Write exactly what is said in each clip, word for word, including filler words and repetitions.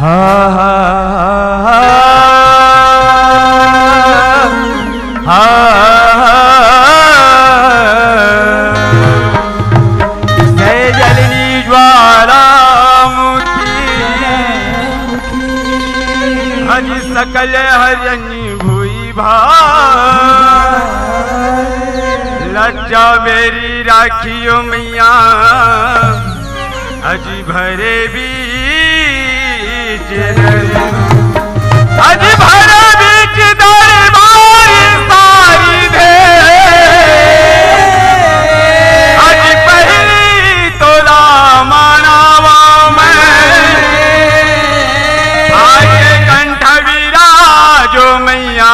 हा, हा, हा, हा, हा, हा। जय जलिनी ज्वालामुखी, हरि सकल हरियन भुई भार। लज्जा मेरी राखियो मैया, अजी भरे बीच दर-, अजी भरे बीच दरबार सारी दे। अजी पहिली तोला मानावा मैं, आके कंठ विराजो मैया।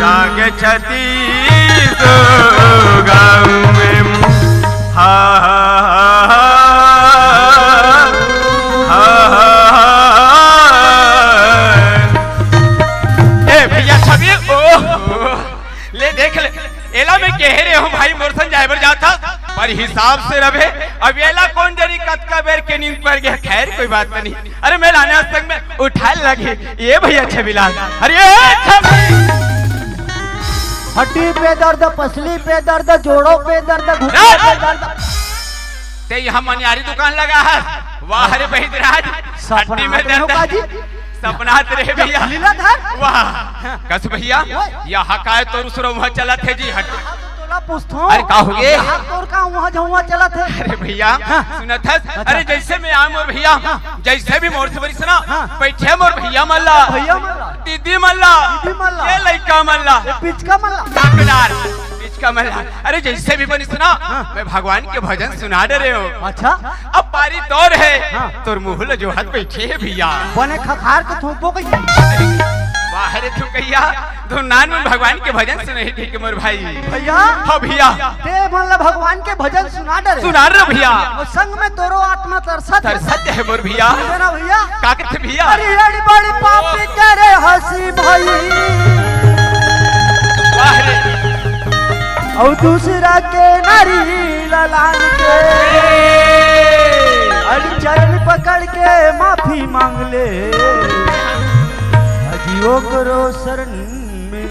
राग छत्तीस गाँव में। हा, हा, हा, हा, हा, हा। ए भैया छवि, ओ, ओ, ले देख ले, एला मैं कहे रहे हूँ भाई, मोर संग जाए बर जात हस, पर हिसाब से रहे। अब एला कोन जनी कतका बेर के नींद पर गया, खैर कोई बात नहीं। अरे मैं लाने आज तक मैं उठाए लगे। ये भैया छविलाल, अरे ये छवि। हड्डी पे दर्द, पसली पे दर्द, जोड़ों पे दर्द, घुटने पे दर्द। ते यहाँ मनियारी दुकान लगा है? वाह रे बैदराज, सपना हड्डी में दर्द। का जी? सपना तेरे भैया। लीलाधर। वाह। कस भैया, ओए। यहाँ काय तोर सुरवा चलत हे जी, हट। तोला पूछथों। अरे, का होगे? अब यहाँ तोर का उहाँ झउहाँ चलत हे? अरे भैया, हाँ। सुनत हस? अच्छा। अरे, जइसे मैं आए मोर भैया, हाँ। जइसे भी मोर से बरिस ना, हाँ। बइठे मोर भैया मन ला। भैया मन ला। दीदी मन ला। दीदी मन ला। ये लइका मन ला। ये पिचका मन ला। डाकदार, पिचका मन ला। अरे, जइसे भी बनिस ना, हाँ। मैं भगवान के भजन सुना डरे हूँ। अच्छा। अब पारी तोर हे, हाँ। तोर मुँह ल जोहत बइठे हे भैया। बने खखार के थूकबो कइसे? वाह रे थूकइया, धुन नान मन भगवान के भजन सुनही ठीक मोर भाई। भैया। हाँ भैया। ते मन ला भगवान के भजन सुना डरे। सुना रे भैया। अउ संग में तोरो आत्मा तरसत हे। तरसत हे मोर भैया। सुन ना भैया। का कथे भैया? अरे अड़ी बड़ी पापी करे हँसी भाई। वाह रे। अउ दूसरा के नारी ललान के अरे चरण पकड़ के माफी मांग ले, अजी ओकरो शरण में।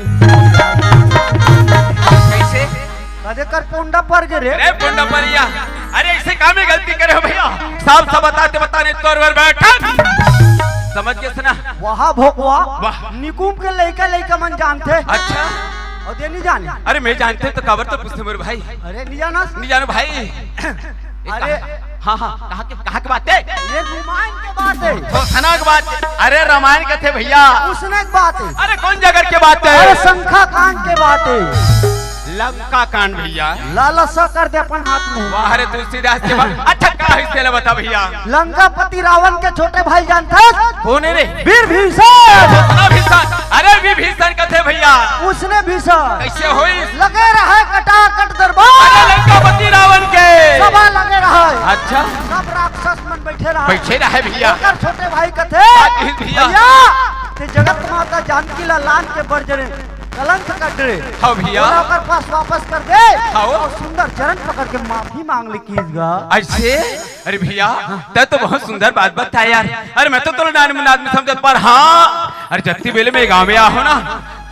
कइसे? कदे कर पोंडा पर गे रे। अरे पोंडा परिया, अरे अइसे का में गलती करे हो भैया? साफ साफ बताते बताने तोर बर बैठा। समझ गेस ना? वाह भोकवा। वाह। निकुम के लइका लइका मन जानथे। अच्छा। अउ दे नइ जाने। अरे मैं जानथे त काबर तो पूछथे मोर भाई। अरे नइ जानस? नइ जानो भाई। अरे। हाँ, हाँ, कहाँ के, कहाँ के बात हे? ये रामायण के बात हे। तो सना के बात हे। अरे रामायण कथे भैया। उसने के बात हे। अरे कोन जगह के बात हे? अरे शंखा कांड के बात हे। लंका कांड भैया। लाला सा कर दे अपन हाथ में। वाह रे तुलसीदास के बाप। अच्छा, का है तेला बता भैया। लंकापति रावण के छोटे भाई जानथस? कौन है रे? विभीषण। कौन विभीषण? अरे विभीषण कथे भैया। उसने भीषण। कैसे होई? लगे रहे कटाकट दरबार। अरे लंकापति रावण के। सभा लगे रहे। अच्छा। सब राक्षस मन बैठे रहे। बैठे रहे भैया। ओकर छोटे भाई कथे, हाँ जी भैया। भैया, ते जगत माता जानकी ला लान के बड़ जरे कलंक कर डरे। हाँ भैया। ओला ओकर पास वापस कर दे। हाँ। अउ सुंदर चरण पकड़ के माफी मांग ले कीस गा। ऐसे? अरे भैया, तै तो बहुत सुंदर बात बताया यार। अरे मैं तो तोला नानमुन आदमी समझत, पर हाँ, अरे जत्ती बेले मैं गाँव में आहूँ ना,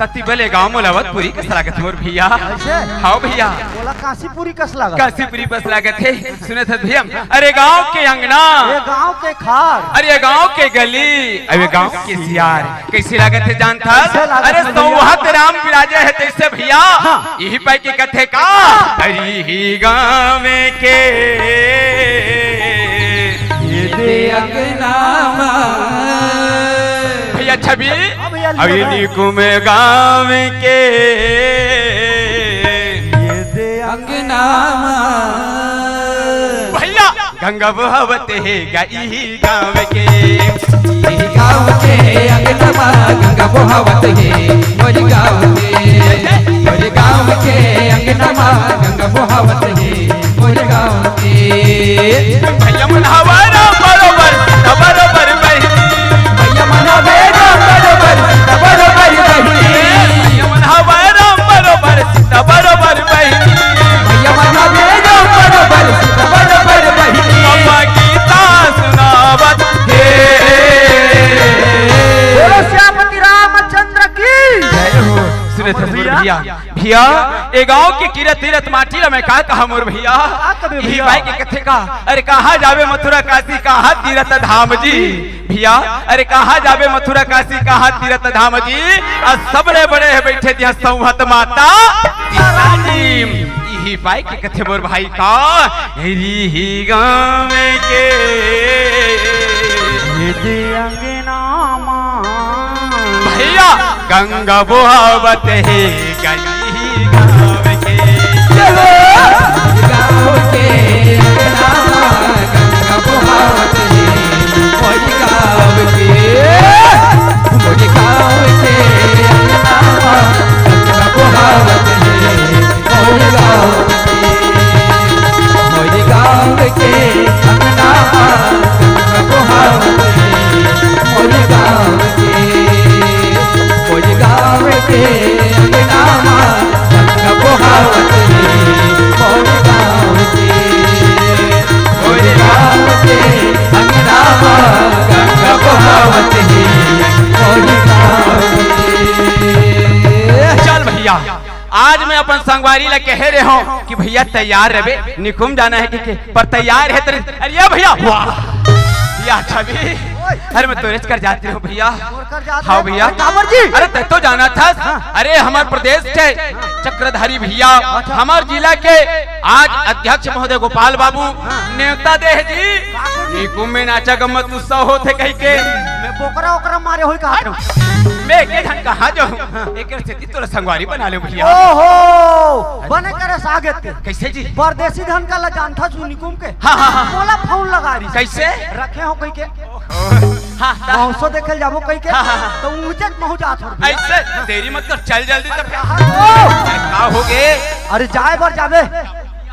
तत्ती बेले गाँव मोला अवधपुरी कस लागत मोर भैया। ऐसे? हाँ भैया। ओला काशीपुरी कस लागत। काशीपुरी कस लागत हे। सुनत हस भैया, अरे गाँव के अंगना, ये गाँव के खार, अरे ये गाँव के गली, अरे ये गाँव के सियार, कैसे लागत हे जानथस? कैसे लागत हे अरे भैया? सौंहत राम विराजे हे तैसे भैया। हाँ। इही पाई के कथे का? अरे इही गाँव के ये दे अंगना मा। भैया छवि, हाँ भैया, अभी लिखो ना। निकुम गाँव के ये दे अंगना मा। भैया गंगा बहावत हे गा इही गाँव के। इही गाँव के अंगना मा गंगा बहावत हे, मोर गाँव के, मोर गाँव के अंगना मा गंगा बहावत हे, मोर गाँव के। भैया मन हवा राम बरोबर, सीता बरोबर बहिनी। भैया मन हवे राम बरोबर, सीता बरोबर बहिनी। भैया मन हवा राम बरोबर, सीता बरोबर बहिनी। भैया मन हवे राम बरोबर, सीता बरोबर बहिनी। बाबा गीता सुनावत हे। बोलो श्यामपति रामचंद्र की। जय हो। सुने थे भैया। भैया, ए गाँव के किरत तीरत माटी ला मैं का कहा मोर भैया? का कबे इही भैया? पाई के कथे का? अरे कहाँ जाबे मथुरा काशी, कहाँ तीरथ धाम जी? भैया, अरे कहाँ जाबे मथुरा काशी, कहाँ तीरथ धाम जी? अउ सबले बड़े हे बइठे तिहाँ सौंहत माता सीता जी। इही पाई के कथे मोर भाई का, इही गाँव के ये दे अंगना मा। भैया, गंगा बोहावत हे गली गाँव के। चलो। गाँव के अंगना मा गंगा बोहावत हे, मोर गाँव के, मोर गाँव के अंगना मा गंगा बोहावत हे, मोर गाँव के, मोर गाँव के अंगना मा गंगा बोहावत हे, मोर गाँव के, मोर गाँव के अंगना मा गंगा बोहावत हे, मोर गाँव के, मोर गाँव के अंगना मा गंगा बोहावत हे, मोर गाँव के। चल भैया, आज मैं अपन संगवारी ला कहे रहे हूँ कि भैया तैयार रहे, निकुम जाना हे कि, कि पर तैयार हे तेरे। अरे ये भैया, वाह, या छवि। अरे मैं तोरेच कर जाती हूँ भैया। तोर कर जात हाँ हे? भैया। काबर जी? अरे तै तो जाना था। हाँ। अरे हमर प्रदेश के चक्रधारी भैया, अच्छा। हमर जिला के आज अध्यक्ष महोदय गोपाल बाबू हाँ। नेवता दे हे जी। बाबू जी। निकुम में नाचा गम्मत उत्सव होथे कहि के। मैं बोकरा ओकरा मारे होई कहा था। मैं एक झन कहाँ जाहूँ? हाँ। एक सेती तोला संगवारी बना ले भैया। ओहो, बने करे सागत के। कैसे जी? परदेसी धन का ला जानथा तू निकुम के? हाँ, हाँ, हाँ। मोला फोन लगा रही। कैसे? रखे हो कहि के? हाँ, हाँ। महोत्सव देखे ल जाबो कहि के? हाँ, हाँ, हाँ। तो ऊंचे महू जात हो। ऐसे देरी मत कर, चल जल्दी तब। हाँ, ओ। अरे, का हो गे? अरे जाए बर जाबे।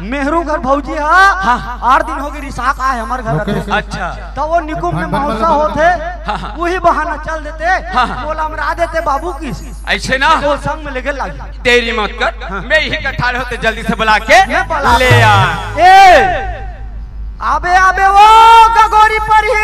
मेहरू घर भौजी हा, हाँ। आठ दिन हो गे रिसाक आए हमर घर लोकेश। रहते। अच्छा। तो वो निकुम में बन, बन, महोत्सव बन, बन। होथे, हाँ, हाँ। वही बहाना चल देते। हाँ, हाँ। बोला हम रा देते बाबू की। ऐसे ना। वो संग में लेके लागी। देरी मत कर, हाँ। मैं इही कठार होते जल्दी से बुला के मैं बुला ले आ। ए, आबे, आबे, ओ गगोरी परहीन।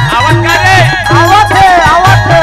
आवत का रे? आवत हे, आवत हे।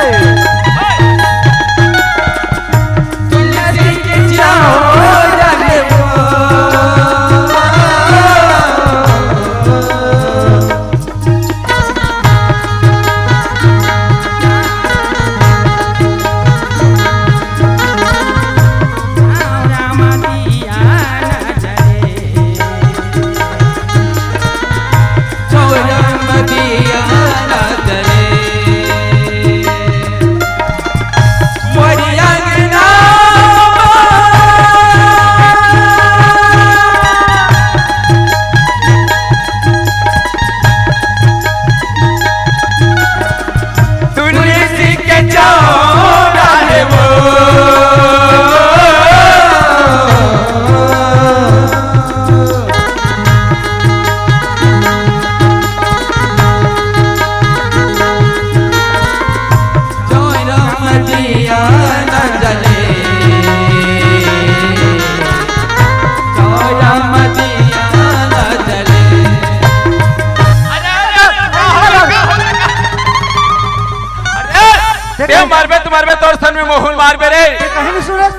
ते मरबे, तू मरबे, तोर सन में मोहून मारबे रे। ते कहीं नहीं सुने।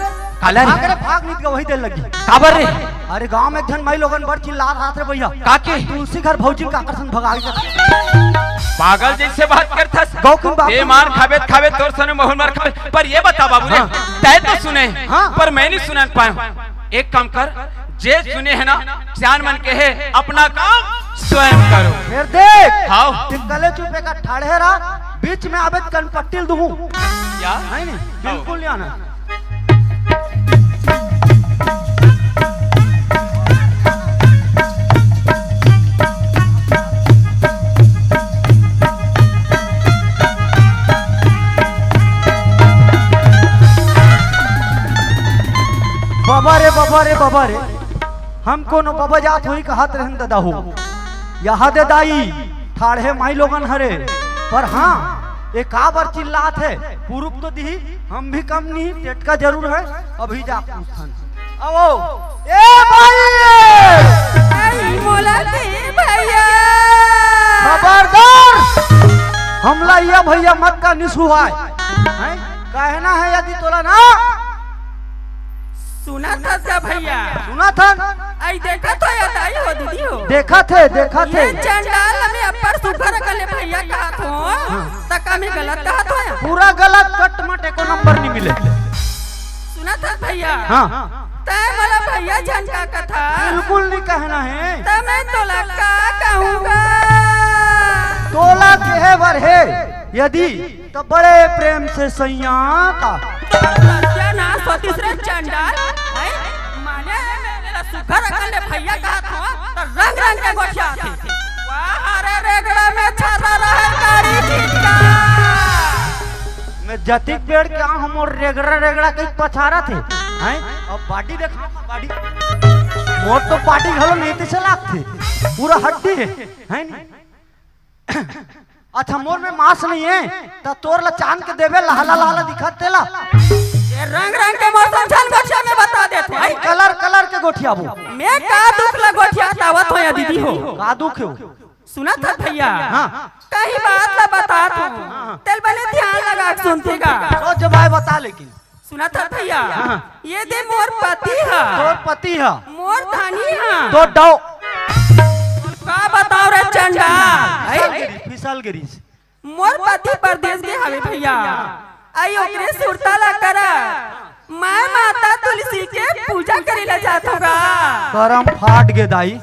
काला रे? अगर भाग नित गवही दे लगी। काबर रे? अरे गांव में एक झन माई लोगन बड़ चिल्ला रहा थे भैया। का के? तुलसी घर भौजी का आकर्षण भगा के। पागल जैसे बात करथस। गौकुन बाबू। ते मार खाबे, खाबे, तोर सन में मोहून मार खाबे। पर ये बता बाबू रे, हाँ। तै तो सुने, हाँ। पर मैं नहीं सुनन पाया। एक काम कर, जे सुने है ना, सियान मन के है, अपना काम स्वयं करो। फिर देख, हाँ। ते कले चुप एक ठाड़े रहा, बीच में आबे त कनपट्टी ल दूहूं। क्या? नहीं, नहीं, हाँ। बिल्कुल नहीं आना। बाबा रे, बाबा रे, बाबा रे, हम कोनो बाबा जात होई कहत रहन ददा हो। यहाँ दे दाई, ठाढ़े माई लोगन हरे। पर हाँ, ए काबर चिल्लात है? पुरुप तो दिही, हम भी कम नहीं, टेटका जरूर है। अभी जा पूछथन। आओ, ए भाई! आई मोला दे भैया। खबरदार! हमला ये भैया मत का निसुहाय। हैं? कहना है यदि तोला ना। सुनत हस का भैया? सुनत हन। आई देखत हो या दाई हो दीदी हो? देखत हे, देखत ये हे। चंडाल में अब्बड़ सुघर अकन ले भैया कहत हो, हाँ। त का मैं गलत कहत हो या? पूरा गलत, कट मट एको नंबर नहीं मिले। सुनत हस भैया? हाँ। तै मोला भैया झन का कथा? बिल्कुल नहीं कहना है। त मैं तोला का कहूँगा? तोला कहे बर हे, यदि तो बड़े प्रेम से सैया का। तोर सत्यानाश होतिस रे चंडाल, हैं? माने मेरा सुघर अकन ले भैया कहत हो, त रंग रंग के गोठियाथे। वाह रे रेगड़ा में छर्रा रहे कारी टिक्का। मैं जतिक बेड़ के आ हमर रेगड़ा रेगड़ा कहीं पछारथे, हैं? अब body देखा, body। मोर तो body घलो नहीं से लागथे, पूरा हड्डी है, है नहीं? अच्छा, मोर में मांस नहीं है, त तोर ला चांद के देबे लहला लहला दिखत तेला। ये रंग रंग के मौसम झन गोठिया में बता देत है। Colour, colour के गोठियाबो। मैं का दुख ला गोठियात आवत हो या दीदी हो? का दुख हो? सुनत हस भैया? हाँ। कहीं बात ला बतात हो। हाँ। तेल बने ध्यान लगा के सुनते गा। सोच जमाए बता लेकिन। सुनत हस भैया? हाँ। ये दे मोर पति ह। तोर पति ह। मोर धनी ह। तोर डौ। का बताओ रे चंडाल? फिसल गिरी, फिसल गिरी। मोर पति परदेस गे हवे भैया। आई ओकरे सुरता ला करा। मैं माता तुलसी के पूजा करे ला जात हों गा। करम फाट गे दाई।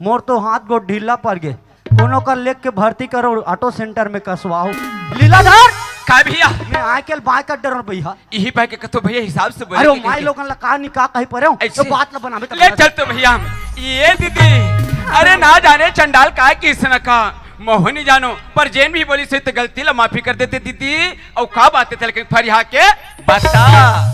मोर तो हाथ गोड़ ढीला पड़ गे। कोनो कर लेख के भर्ती करो auto center में कसवाओ। लीलाधर! का भैया? मैं आय के बाय कर डरो भैया। इही पाय के कथो भैया हिसाब से बोले अरे, कि माई नहीं? लोगन ला का नहीं का कही परे हो? ऐसे? तो बात ला बनावे तब ले ना। चल तो भैया हम। ये दीदी, अरे ना जाने चंडाल का किसन का मोहनी जानो, पर जेन भी बोली से तो गलती ला माफी कर देते दीदी। अउ का बात है तेल के फरिया के बता।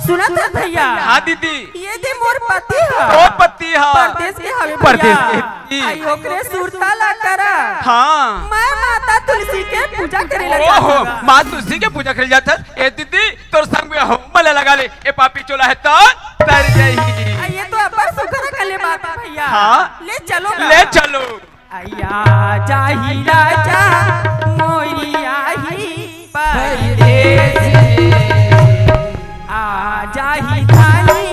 सुनत हस भैया? हाँ दीदी। ये दे मोर पति ह। मोर पति ह। परदेस के हवे परदेस भैया। के। आई ओकरे सुरता ला करा। हाँ। मैं माता तुलसी के पूजा करे ला ओहो, जात हूँ। माँ तुलसी के पूजा करे जात हस। ए दीदी, तोर संग में हम मला लगा ले। ए पापी चोला है तो तर जाही। आ, ये तो अब्बड़ सुघर अकन ले बात है भैया। हाँ। ले चलो ना। ले चलो। आया जाही राजा मोरी आही परदेस। आ जाही धानी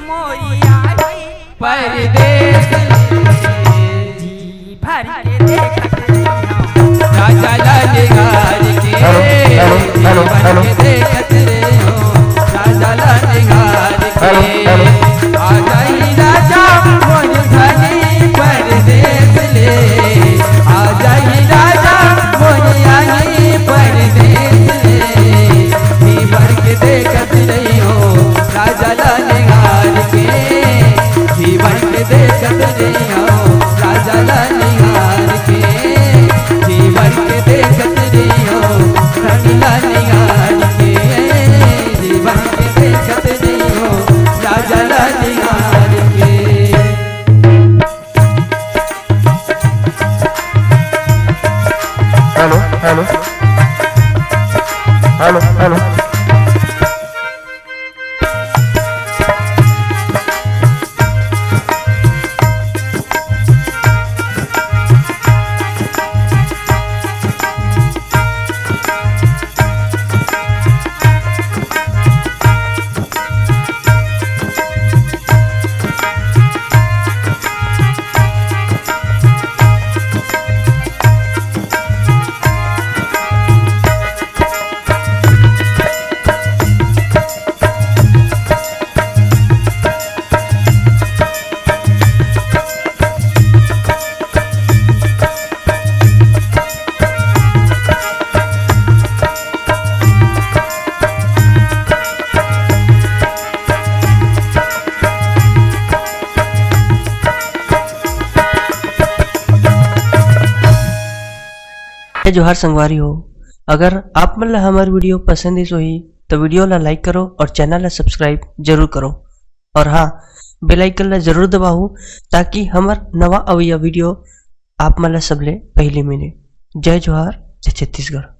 मोरी आही परदेस। जी भर के देखत रहियो। राजा लाल निहार के। Hello, hello, hello, hello. देखत रहियो। राजा लाल निहार के। Hello, hello. आ जाही राजा मोर धनी परदेस ले। आ जाही राजा मोर आही परदेस ले। जी भर के देखत रहियो। राजा लाल निहार के। जी भर के देखत रहियो। राजा लाल निहार के। जी भर के देखत रहियो। रानी लाल निहार के। जी भर के देखत रहियो। राजा लाल निहार के। Hello, hello. Hello, hello. जय जोहार संगवारी हो, अगर आप मन ला हमर video पसंद आइस होही तो video ला like करो और channel ला subscribe जरूर करो और हाँ, bell icon ला जरूर दबाहू, ताकि हमर नवा अवइया video आप मन ला सबले पहली मिले। जय जोहार, जय छत्तीसगढ़।